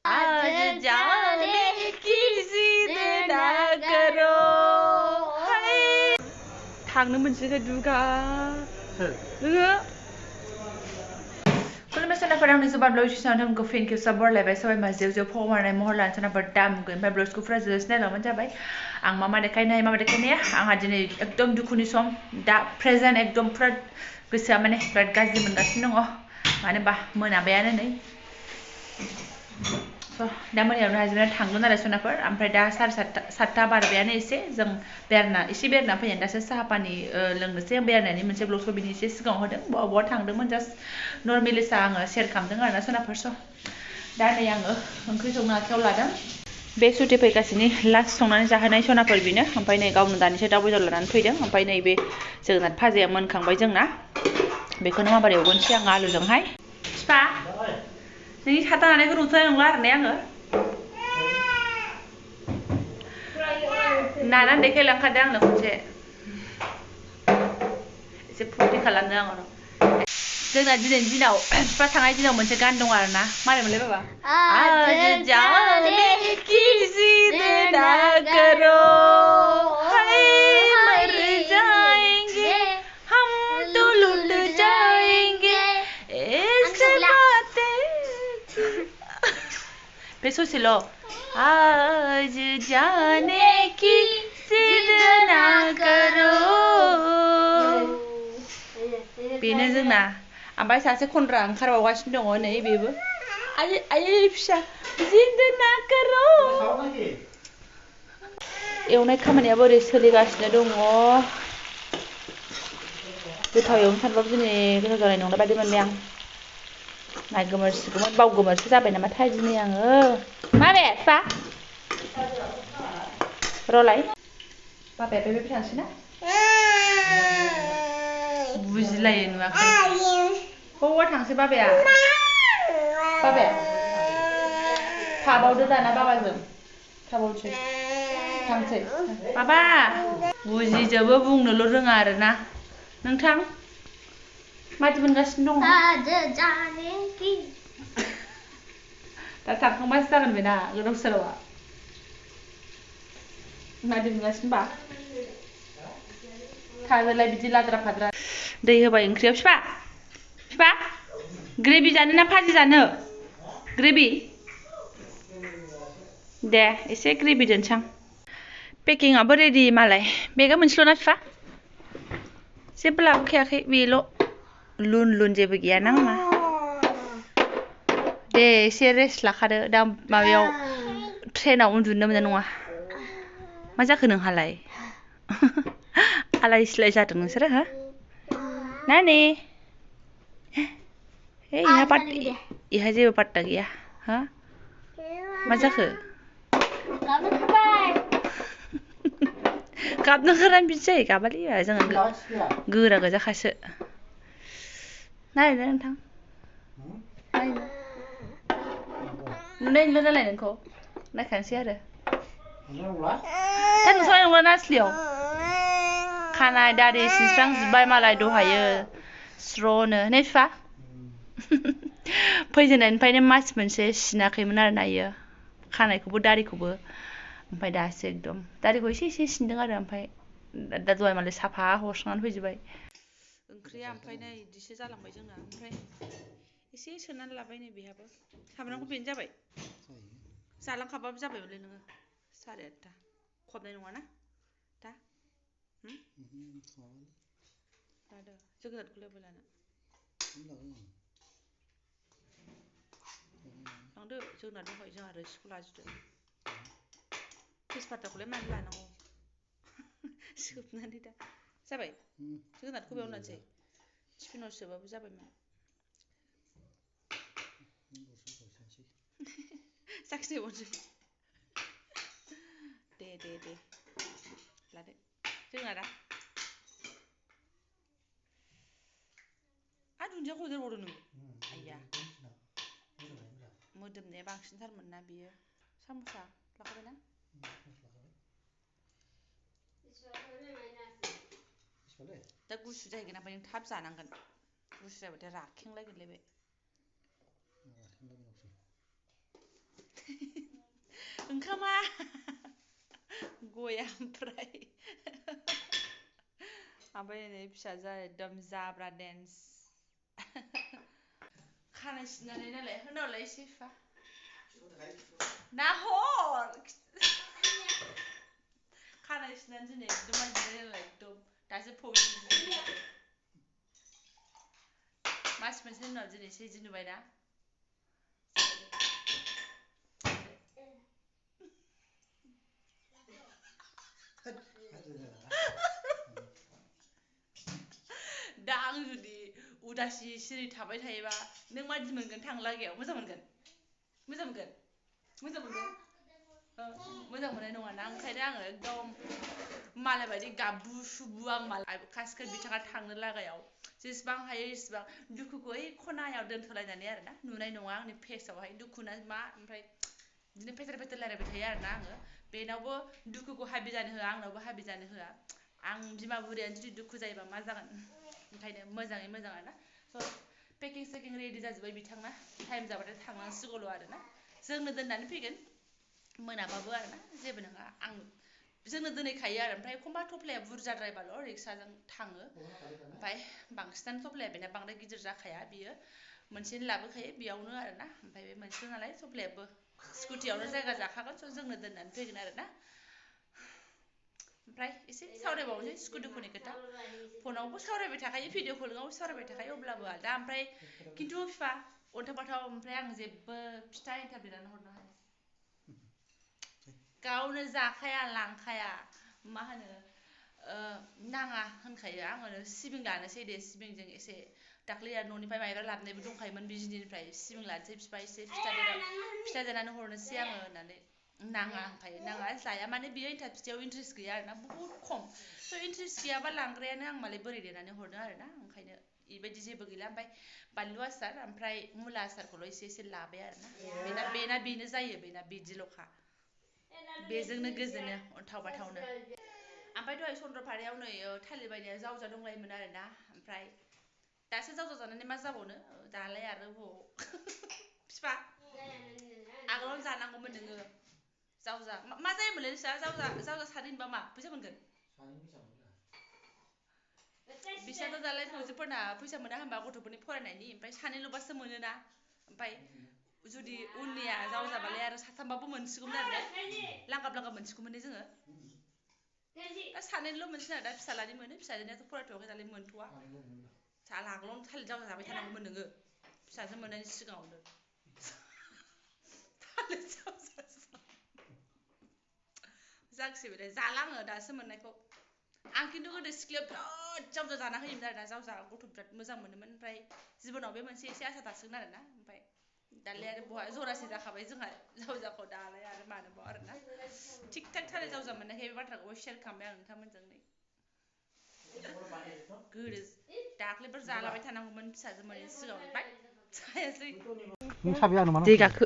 आज जाने की जिद ना करो थांनो मोनसेखाय दुगा नोङो खुलुमबाय सोनाफोर आंनि जुबान ब्लग सिनाव फिन खेबसा बरलायबाय सबाय मा जेव जेव फाव मारनाय महर लानो सोनाफोर दामुगोन ओमफ्राय ब्लगखौ फुरा जोबजासे नायलांबानो जाबाय आं मा देखायनाया आंहा दिनै एकदम दुखुनि सम दा प्रेजेन्ट एकदम फुरा गोसोआ माने बिराद गाज्रि मोनगासिनो दङ मानो होनबा मोनाबायानो नै दा मोनायावनो हाजिरा थांगोन आरो सोनाफोर ओमफ्राय दा सातथा बारबायानो एसे जों एसे बेरायना फैनानै दासो साहा पानि लोंनोसै आं बेरायनायनि मोनसे ब्लगखौ बिनि एसे सिगाङाव होदों बहा थांदोंमोन जास्ट नर्मेलिसा आङो शेयार खालामदों आरोना सोनाफोर दा नै आङो ओंख्रि संनो आखायाव लादों बे सुथि फैगासिनो लास्ट संनानै जाहोनाय सनाफोर बेनो ओमफ्राय नै गावनो दानिसो दाउ बेदर लानानै फैदों ओमफ्राय नैबे जोगोनार भाजाया मोनखांबाय जोंना बेखौनो माबार एवगोनसै आं आलुजोंहाय फिफा नोंनि थाथा लानायखौ नुथ'नाय नंला आरो ने आङो नानानै देखायलांखादों आंनो खनसे एसे फुरथि खालामदों आङो जोंना दिनैनि दिनाव फिफा थांनाय दिनाव मोनसे गान दं आरो ना मारैमोनलाय बाबा आज जाने की जिद ना करो हाय मर जाएंगे हम तो लुट जाएंगे ऐसे बातें बे ससेल' आज जाने की जिद ना करो बेनो जोंना ओमफ्राय सासे खनग्रा ओंखारबावगासिनो दङ नै बेबो आयै फिसा जिद ना करो एवनाय खामानिया बोरै सोलिगासिनो दङ गोथाव एवनो सानबाबो दिनै गोथाव जानाय नंला बायदि मोनबाय आं माइ गोमोरसिगौमोन बावगोमोरसो जाबाय नामाथाय दिनै आङो माबे फिफा र'लाय बाबाया बे थांसै ना बुजिलायो नुवाखै बबाव थांसै बाबाया थाबावदो दाना बाबाजों थाबावसै थांसै बाबा बुजिजोबो बुंनोल' रोङा आरोना नोंथां मादि मोनगासिनो दङ दा थांखांबासो जागोन बेना गोदाव सोरावआ मादि मोनगासिनो बा थाजोलाय बिदि लाद्रा फाद्रा दै होबाय ओंख्रियाव फिफा ग्रेभि जानो ना भाजि जानो ग्रेभि दे एसे ग्रेभि दोनसां पेकिंआबो रेडि मालाय बेगा मोनसेल' ना फिफा जेबो लाबोखायाखै बेल' लुन जेबो गैया ना मा दे एसे रेस्ट लाखादो दा माबायाव ट्रेनाव उन्दुनो मोननाय नङा मा जाखो नोंहालाय आलाय सिलाय जादों नोंसोरो हो नानि इहा जेबो पात्ता गैया हो मा जाखो गाबनो ओंखारनानै बिदि जायो गाबालै जोङो गोरा गोजाखासो नायनो नोंथां नुनाय नंला नालाय नोंखौ नायखानोसै आरो दा नुथ'नाय नंला ना असलियाव खानाय दारि सिनस्रांजोब्बाय मालाय दहायो स्र'नो ने फिफा फैजेननायनिफ्रायनो मास मोनसे सिनाखैमोन आरो ना इयो खानायखौबो दारिखौबो ओमफ्राय दासो एकदम दारिखौ एसे सिनदों आरो ओमफ्राय दा दहाय मालाय साफा हस्रांनानै फैजोब्बाय ओंख्रिया ओमफ्राय नै इदिसो जालांबाय जोंना ओमफ्राय एसे सोनानै लाबाय नै बेहाबो सामब्रामखौ बेनो जाबाय जालांखाबाबो जाबायमोनलै नोङो 8:30 खबनाय नङा ना दा लादो जोगोनारखौलाय अबाव लानो लांदो जोगोनार दंखायो जोंहा रोसिखौ लाजोबदो तेजपाताखौलाय मानो लानांगौ सोबनानै दा जाबाय जोगोनारखौ बेयावनो लानोसै टिफिनाव सोबाबो जाबायमोन साखिनायबावनोसै दे लादो जोगोनारा आरो दुन्दियाखौ होदेरबावदो नोङो आइया मोदोमनाया बांसिनथारमोन ना बियो साम'सा लाखाबायना दा गुसु जाहैगोन ओमफ्राय नों थाब जानांगोन गुसु जाबाथाय राखेंलायगोनलाय बे ओंखामा गया ओमफ्राय नै फिसाजोआ एकदम जाब्रा डेन्स खानाय सिननानै नालाय होनावलाय एसे बिफा नाहर खानाय सिननानै दिनै एकदम मानसिया नालाय एकदम दासो मास मोनसे उनाव दिनैसो इदि नुबायना दा आं जुदि उदासि सिरि थाबाय थायोबा नों मादि मोनगोन थांलागायाव मोजां मोनगोन मोजां मोनगोन मोजां मोनगोन मोजां मोननाय नङाना ओंखायनो आङो एकदम मालाय बायदि गाबु सुबु आं मालाय खासिखौ बिथाङा थांनो लागायाव जेसेबां हायो एसेबां दुखुखौ ओइ खनायाव दोनथ'लायनानै आरोना नुनाय नङा आंनि फेसआवहाय दुखुना मा ओमफ्राय बिदिनो फेथेर फेथेर रायलायबाय थायो आरोना आङो बेनावबो दुखुखौ हाबि जानो होआ आंनावबो हाबि जानो होआ आं बिमा बुरियानो जुदि दुखु जायोबा मा जागोन ओंखायनो मोजाङै मोजां आरोना स' पेकिं सेकिं रेडि जाजोब्बाय बिथांना टाइम जाबाथाय थांनांसिगौल' आरोना जोंनो दोननानै फैगोन मोनाबाबो आरोना जेबो नङा आं जोंनो दोनहैखायो आरो ओमफ्राय एखमबा थफ्लाया बुरजाद्रायबाल' रिक्साजों थाङो ओमफ्राय बांसिनानो थफ्लाया बेना बांद्राय गिदिर जाखाया बियो मोनसेनो लाबोखायो बेयावनो आरोना ओमफ्राय बे मोनसेल' नालाय थफ्लायाबो स्कुटियावनो जायगा जाखागोन स' जोंनो दोननानै फैगोन आरोना ओमफ्राय एसे सावरायबावनोसै सुखु दुखुनि खोथा फनावबो सावरायबाय थाखायो भिडिअ कलिङावबो सावरायबाय थाखायो अब्लाबो आलदा ओमफ्राय खिन्थु बिफा अन्थाव बाथाव ओमफ्राय आं जेबो फिथा एन्थाब देनानै हरनो हाया गावनो जाखाया लांखाया मा होनो नाङा होनखायो आङो सिबिं लानोसै दे सिबिंजों एसे दाख्लै आरो न'निफ्राय माइब्रा लाबोनायबो दंखायोमोन बिजिनिनिफ्राय सिबिं लानोसै बिफा एसे फिथा देनानै हरनोसै आङो होननानै नाङा होनखायो नाङा जाया माने बियो एन्थाब फिथायाव इन्ट्रेस्ट गैया आरोना बुहुत खम स' इन्ट्रेस्ट गैयाबा लांग्रायानो आं मालाय बोरै देनानै हरनो आरोना ओंखायनो बेबायदि जेबो गैला ओमफ्राय बानलु आसार ओमफ्राय मुला आसारखौल' एसे एसे लाबाय आरोना बेनो जायो बेना बिदिल'खा बेजोंनो गोजोनो अन्थाव बाथावनो ओमफ्राय दहाय चन्द्रफारायाव नै थालिर बायनाया जावजा दंलायोमोन आरोना ओमफ्राय दासो जावजा जानानै मा जाबावनो दालाय आरो बिफा आगोलावनो जानांगौमोन नोङो जावजा मा जायोमोनलाय नोंस्रा जावजा सानैनोबा मा फैसा मोनगोन बिसोरथ' दालाय फौजिफोरना फैसा मोना होनबा गथ'फोरनि फरायनायनि ओमफ्राय सानैल'बासो मोनोना ओमफ्राय जुदि उननिया जावजाबालाय आरो साथामबाबो मोनसिगौमोन आरो लांगाब मोनसिगौमोन जोङो दा सानैल' मोनसिगोन आरो दा फिसालानि मोनो फिसाजोनियाथ' फरायथ'वाखै दालाय मोनथ'वा आगोलावनो थालिर जावजा जाबाय थानांगौमोन नोङो फिसाजो मोननायनि सिगाङावनो थालिर जावजा जागोसै बेलाय जाला आङो दासो मोननायखौ आं खिन्थु गोदो सिख्लायाव बिराद जावजा जाना होयोमोन आरोना जावजा गथ' बिराद मोजां मोनोमोन ओमफ्राय जिबनाव बे मोनसे एसे आसा थासिगोन आरोना ओमफ्राय दालाय आरो बहा जरासे जाखाबाय जोंहा जावजाखौ दालाय आरो मानोबाव आरोना थिग थाक थालिर जावजा मोननायखाय बे बाथ्राखौबो शेयार खालामबाय आं नोंथांमोनजों नै गोदो दाख्लैफोर जालाबाय थानांगौमोन फिसाजो मोनैनि सिगाङाव बाय जायासै दै गाखो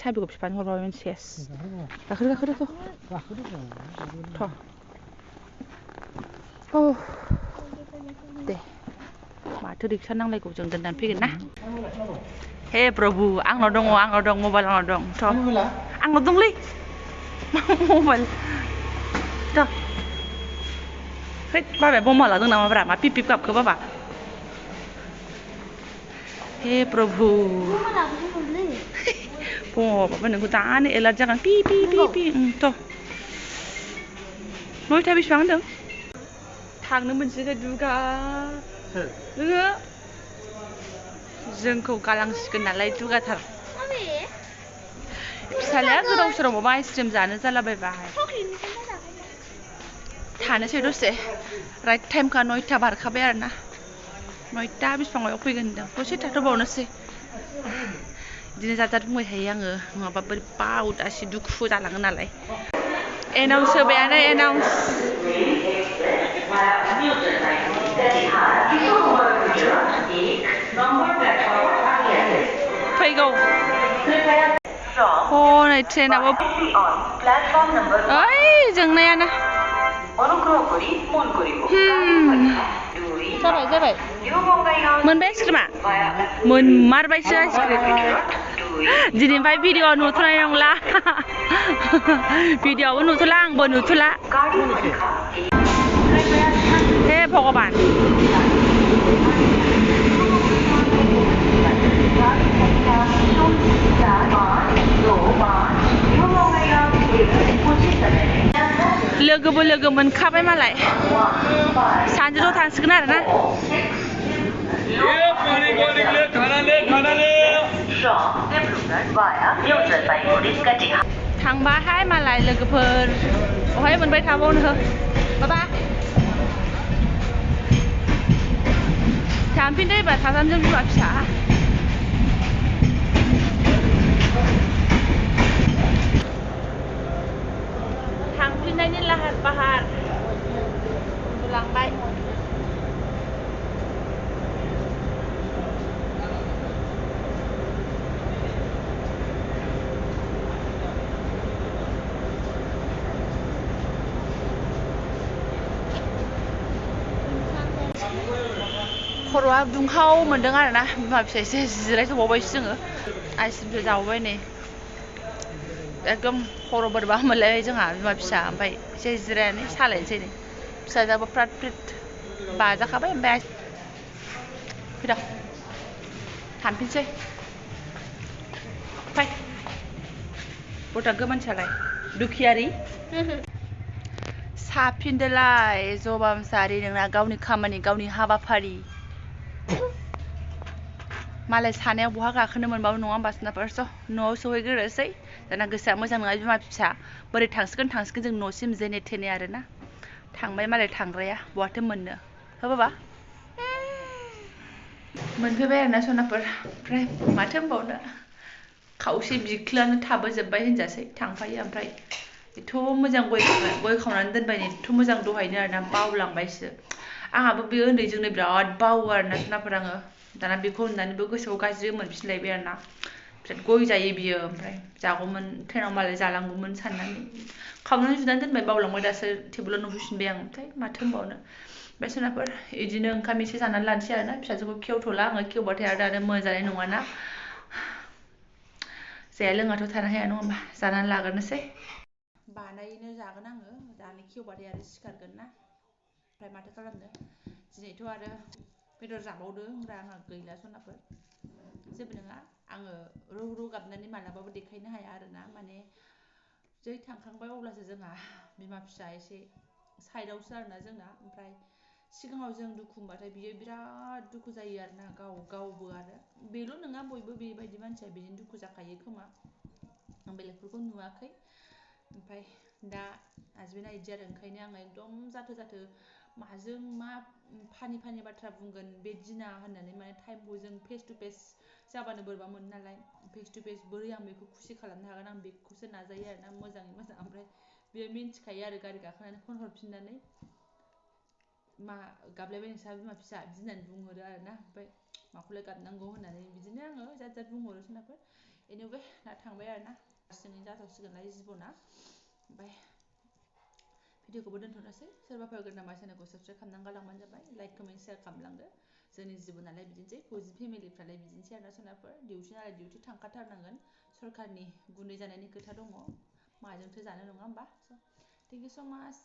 साबिखौ बिफानो हरबायमोन सेस गाखोदो थ' दे माथो रिक्सा नांलायगौ जों दोननानै फैगोन ना हे प्रभु आंनाव दङ मबाइल आंनाव दं थ' आंनाव दंलै मबाइल थ' है बाबाया बमा लादों नामाब्रा मा पिप गाबखो बाबा हे प्रभु बाबा नोंखौ दानो एलार्ट जागोन पि थ' नयथा बेसेबां होनदों थांनो मोनसेखाय दुगा नोङो जोंखौ गालांसिगोन नालाय दुगाथार फिसालाया गोदाव सोराव माबा आइसक्रिम जानो जालाबायबाय थानोसै दसे राइट टाइमखा 9ता बारखाबाय आरोना 9ता बेसेबाङाव फैगोन होनदों दसे थाथ'बावनोसै बिदिनो जाजाद बुंबाय थायो आङो नङाबा बोरैबा उदासि दुखु जालाङो नालाय एनाउन्स होबायानो एनाउन्स फैगौ हनै ट्रेनाबो ओइ जोंनायानो जाबाय मोनबाय आइसक्रिमा मोनमारबायसो आइसक्रिम दिनैनिफ्राय भिडिअ नुथ'नाय नंला भिडिअआवबो नुथ'ला आंबो नुथ'ला हे भगबान लोगोबो लोगो मोनखाबाय मालाय सानजौआव थांसिगोन आरोना थांबाहाय मालाय लोगोफोर अहाय मोनबाय थाबावनो बाबा थांफिनदो एबार साथामजों बिमा फिसा थांफिननायनि लाहार फाहार उन्दुलांबाय खर'आ दुंहाव मोनदों आरोना बिमा फिसा एसे जिरायथ'बावबायसो जोङो आइसक्रिमसो जाबावबाय नै एकदम खर' बोरैबा मोनलायबाय जोंहा बिमा फिसा ओमफ्राय एसे जिरायनानै सालायनोसै नै फिसाजोआबो फ्रात फ्रिट बाजाखाबाय ओमफ्राय फैदा थांफिनसै फै बटांगो मानसियालाय दुखियारि साफिनदोलाय जबा मुसाहारि नोंना गावनि खामानि गावनि हाबाफारि मालाय सानायाव बहा गाखोनो मोनबाबो नङा होमबा सोनाफोर स' न'आव सहैग्रोनोसै दाना गोसोआ मोजां नङा बिमा फिसा बोरै थांसिगोन जों न'सिम जेने थेने आरोना थांबाय मालाय थांग्राया बहाथो मोननो हो बाबा मोनफैबाय आरोना सनाफोर ओमफ्राय माथो होनबावनो खावसे बिख्लोआनो थाबोजोब्बाय होनजासै थांफायो ओमफ्राय एथ' मोजां गय खावनानै दोनबाय एथ' मोजां दहायनो आरोना बावलांबायसो आंहाबो बे उन्दैजोंनो बिराद बावो आरोना सनाफोर आङो दाना बेखौ होननानैबो गोसोआव गाज्रि मोनफिनलायबाय आरोना बिराद गय जायो बियो ओमफ्राय जागौमोन ट्रेनाव मालाय जालांगौमोन साननानै खावनानै जुनानै दोनबाय बावलांबाय दासो टेबोलाव नुफैफिनबाय आं ओमफ्राय माथो होनबावनो ओमफ्राय सोनाफोर बिदिनो ओंखाम एसे जानानै लानोसै आरोना फिसाजोखौ खेवथ'ला आङो खेवबाथाय आरो दानो मोनजानाय नङाना जाया लोङाथ' थानो हाया नङा होमबा जानानै लाग्रोनोसै बानायनो जागोन आङो दानो खेवबाथाय आरो सिखारगोन ना ओमफ्राय माथो खालामनो दिनैथ' आरो बेदर जाबावदो होनग्रा आंहा गैला सनाफोर जेबो नङा आङो रौ गाबनानै मालाबाबो देखायनो हाया आरोना माने जै थांखांबाय अब्लासो जोंहा बिमा फिसा एसे साइडआवसो आरोना जोंना ओमफ्राय सिगाङाव जों दुखु मोनबाथाय बियो बिराद दुखु जायो आरोना गावबो आरो बेल' नङा बयबो बेबायदि मानसिया बिदिनो दुखु जाखायो खोमा आं बेलेगफोरखौ नुवाखै ओमफ्राय दा हासबेन्डआ इदि आरो ओंखायनो आङो एकदम जाथो माजों मा फानि बाथ्रा बुंगोन बे दिना होननानै माने टाइमखौ जों फेस टु फेस जाबानो बोरैबा मोनो नालाय फेस टु फेस बोरै आं बेखौ खुसि खालामनो हागोन आं बेखौसो नाजायो आरोना मोजाङै मोजां ओमफ्राय बियो मिन्थिखायो आरो गारि गाखोनानै फन हरफिननानै मा गाबलायबाय नोंसा बिमा फिसा बिदि होननानै बुंहरो आरोना ओमफ्राय माखौलाय गाबनांगौ होननानै बिदिनो आङो जात बुंहरो सोनाफोर एनिवे दा थांबाय आरोना हारसिङै जाथ'सिगोनलाय जिबना ओमफ्राय भिडिअखौबो दोनथ'नोसै सोरबाफोर गोदानबा चेनेलखौ साबसक्राइब खालामनानै गालांबानो जाबाय लाइक कमेन्ट शेयार खालामलांदो जोंनि जिबनालाय बिदिनोसै फौजि फेमिलिफ्रालाय बिदिनोसै आरोना सोनाफोर डिउटि नालाय डिउटि थांखाथारनांगोन सरकारनि गुन्दै जानायनि खोथा दङ माजोंथो जानो नङा होमबा स' थेंक इउ स' माच